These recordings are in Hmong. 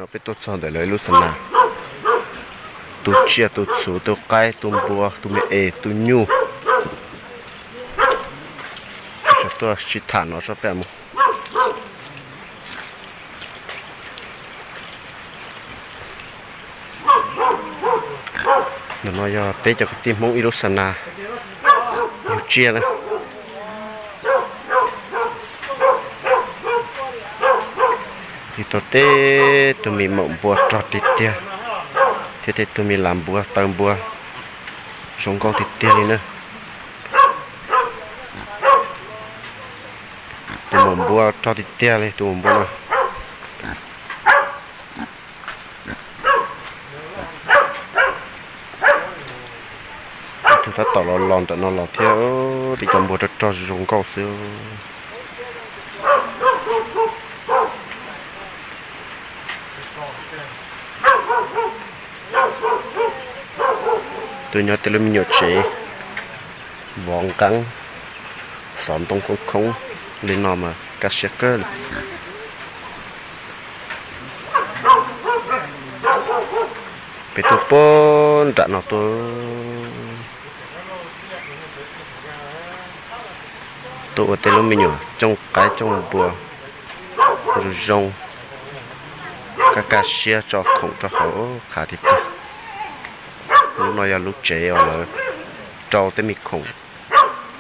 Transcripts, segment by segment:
Peb tuaj txog ntawm lawv ib lub xa nas, tu tsiaj tu txhuv, tu qaib tu npua, tu me es tu nyuj, tuaj sib tham no tso peb mus. Ntawm no yog peb cov kwv tij Hmoob ib lub xa nas yug tsiaj na. Tig tau tej tug me maum npua rog tiag tiag, thiab tej tug me las npua taw npua zoo nkauj tiag tiag li na. Tus maum npua rog tiag tiag li tus maum npua no. Ib tug tab tom los los ntawm no los thiab, tej cov npua rog rog zoo nkauj xwb. Tuaj nyob tej lub me nyuam tsev vov nqeeb, xov ntoo khoob khoob li no mas kaj siab kawg li. Peb tuaj puag nram no tuaj, tuaj ua tej lub me nyuam cooj qaib cooj npua zoo zoo, kaj kaj siab tso khoom rau hauv qhav tiag tiag. Lub no yog lub tsev uas lawv rau tej me khoom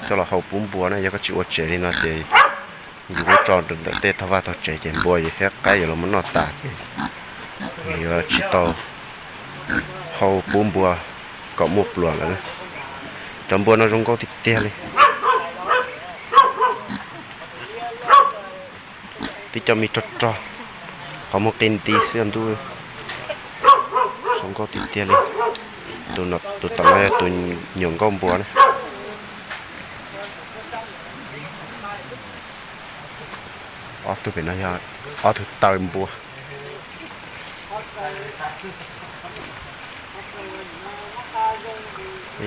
coj los hau pub npua na. Yog koj tsis ua tsev li no ces yus muab tso ntawm tej tog vaj tog tsev ces npua thiab qaib yuav los muab noj tas ces yuav tsis tau hau pub npua kom muaj pluas lawm. Cov npua no zoo nkauj tiag tiag li. Tib co me rog rog, qhov muag qi nti xwb ntuj, zoo nkauj tiag tiag li. Tus tom no yog tus nyuam nkauj npua na. Ob tug pem no yog ob tug taw npua.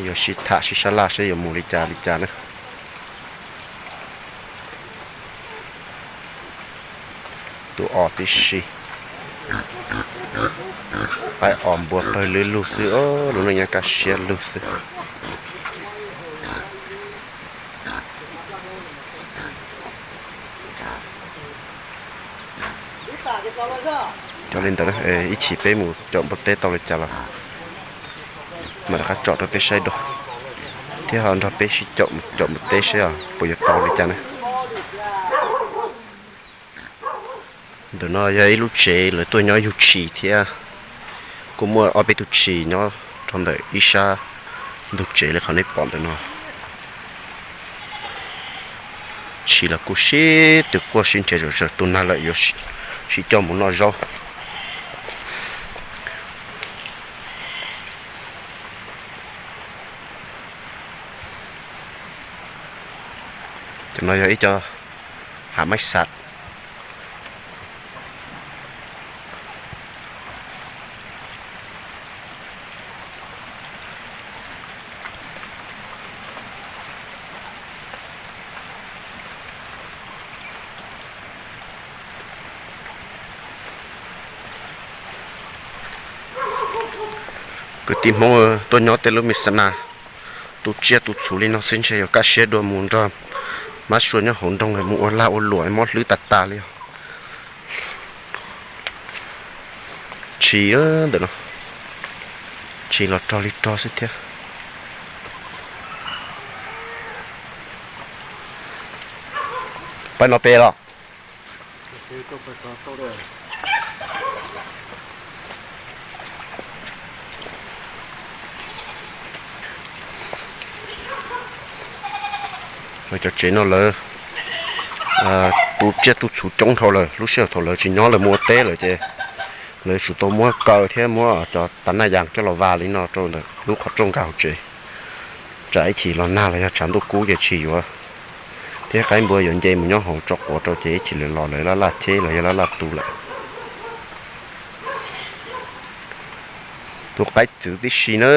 Yuav sib tham sib sab laj saib yuav mus li cas li cas na. Tus os tib si, qaib os npua pawg lug lug xwb, lub neej nyob kaj siab lug xwb. Cov li ntawd, ib chim peb mus caum npua teb tau li cas los mam rov qab tsom rau peb saib dua, thiab ho nrog peb sib caum mus caum npua teb saib os puas yuav tau li cas na. Ntawm no yog ib lub tsev lawv tuaj nyob yug tshis thiab, kuj muaj ob peb tug tshis nyob rau ntawm ib sab ntug tsev li qhov nej pom ntawm no. Tshis los kuj sib tw quaj sib nrhiav zom zaws, tus nag lawm yuav sib coj mus noj zaub. Cov no yog ib co hav maib xav. Kwv tij Hmoob tuaj nyob tej lub me xa nas tu tsiaj tu txhuv li no xwb ntshe yuav kaj siab dua mus nrog mab sua nyob hauv nroog mus ua lag ua luam mob hlwb tas tas li os. Tshis ntawm no, tshis los rog li rog xwb thiab. Pab no pem los. Cov tsev no lawv tu tsiaj tu txhuv coob dhau lawm, lub sij hawm thaum lawv tsis nyob lawv mus ua teb lawm ces lawv tsum tau muab kaw thiab muab cov tav naj yas coj los vas li no rau ntawm lub qhov rooj nkag hauv tsev, tsam ib chim los nag los yog tshav ntuj kub ces tshis yuav, thiab qaib npua yuav nce mus nyob hauv tso quav rau ces ib chim lawv los lawv laj laj cheb los yog laj laj tu lawm. Tus qaib txwv tib si na,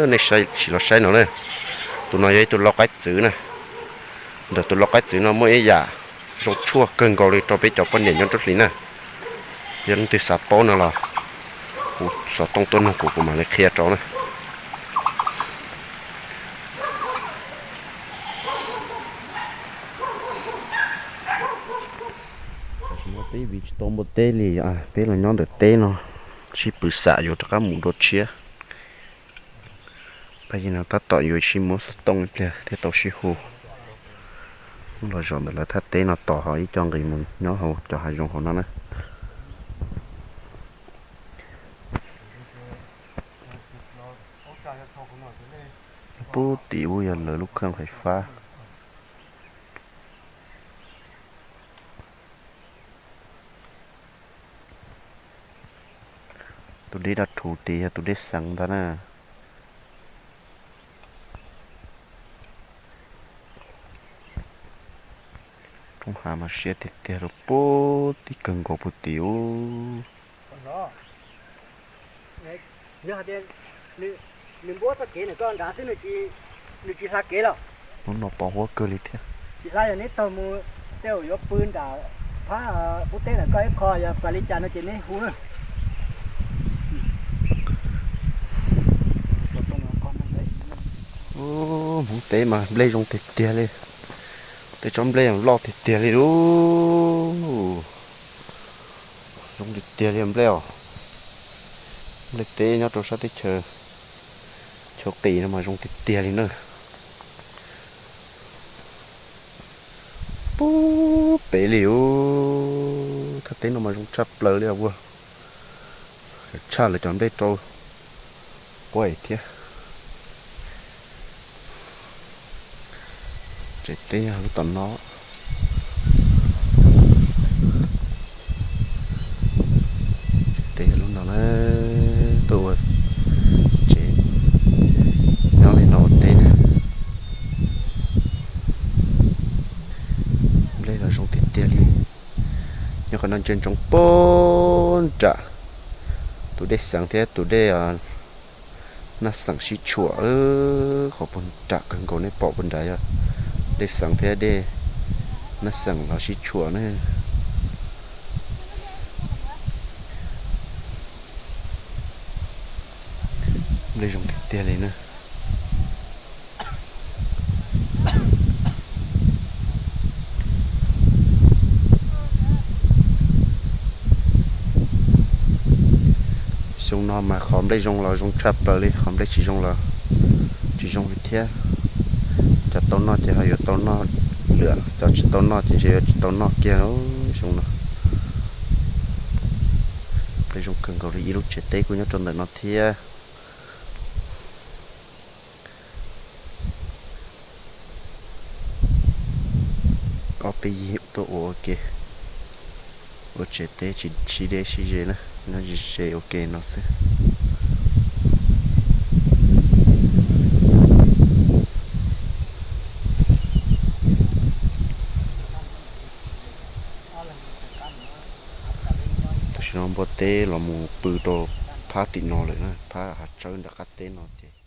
nej sim los saib no na. Tus no yog ib tug lau qaib txwv na. Ntawm tus lau qaib txwv no muaj ib yam zoo tshuaj kawg nkaus li rau peb cov poj niam nyob nruab hlis na. Yog leej twg xav paub no los hu xov tooj tuaj nug kuv, kuv mam li qhia rau na. Tam sim no peb viv tsis tau npua teb li, peb los nyob ntawm teb no, sib pw xam yuav rov qab mus dua tshiab. Pab yig no tab tom yuav sib muab xov tooj ib pliag thiaj tau sib hu. Los zaum ntawm lawv thaj teb no tos ho ib co nqis mus nyob hauv cov hav zoov hauv no na. Puag tim ub yog lawv lub kheej fais fab. Tus dej daj rhuv tid yog tus dej xeev ntag na. Roob hav mas siab tiag tiag rau puag tim kawg nkaus puag tim ub. Nws npuab txoj kev nws koj nrad xwb, nws tsis hla kev los. Hnub no pos huab kawg li thiab. Tsis hla yog neb taug mus tej zaum yuav pw nram phab qub teb ntawm koj ib qho, yog pas li cas no ces neb hu na. Hmoob teb mas nplej zoo tiag tiag li. Tej tsob nplej loj tiag tiag li lauj. Zoo tiag tiag li nplej os. Nplej teb nyob rau sab teb chaws, chaw qis no mas zoo tiag tiag li na. Puag pem li ub, thaj teb no mas zoo tshaj plaws li os. Tshaj lawv cov nplej rau quaj thiab. Tsev teb lub tom no. Tsev teb lub no na, tuaj ua tsev nyob li no ua teb na. Nplej los zoo tiag tiag li. Nyob qhov no ntsia ntsoov puag nram tus dej xeev thiab tus dej Naj Xeem sib tshuam, qhov puag nram kawg nkaus nej pom puag nrad yog dej xeev thiab dej Naj Xeem los sib tshuam na. Nplej zoo tiag tiag li na. Xyoo no mas qhov nplej zoo los zoo tshaj plaws li, qhov nplej tsis zoo los tsis zoo li thiab. Cov tau noj ces ho yuav tau noj lawm, cov tsis tau noj ces ntshe yuav tsis tau noj kiag xyoo no. Nplej zoo kawg nkaus li, ib lub tsev teb kuj nyob rau ntawm no thiab. Ob peb yig tuaj ua ua ke, ua tsev teb tsis sib deb sib ze na, nyob ze ze ua ke no xwb. Tam sim no npua teb los mus pw rau phab tim no lawm na, phab hav tsawb nram qab teb no ces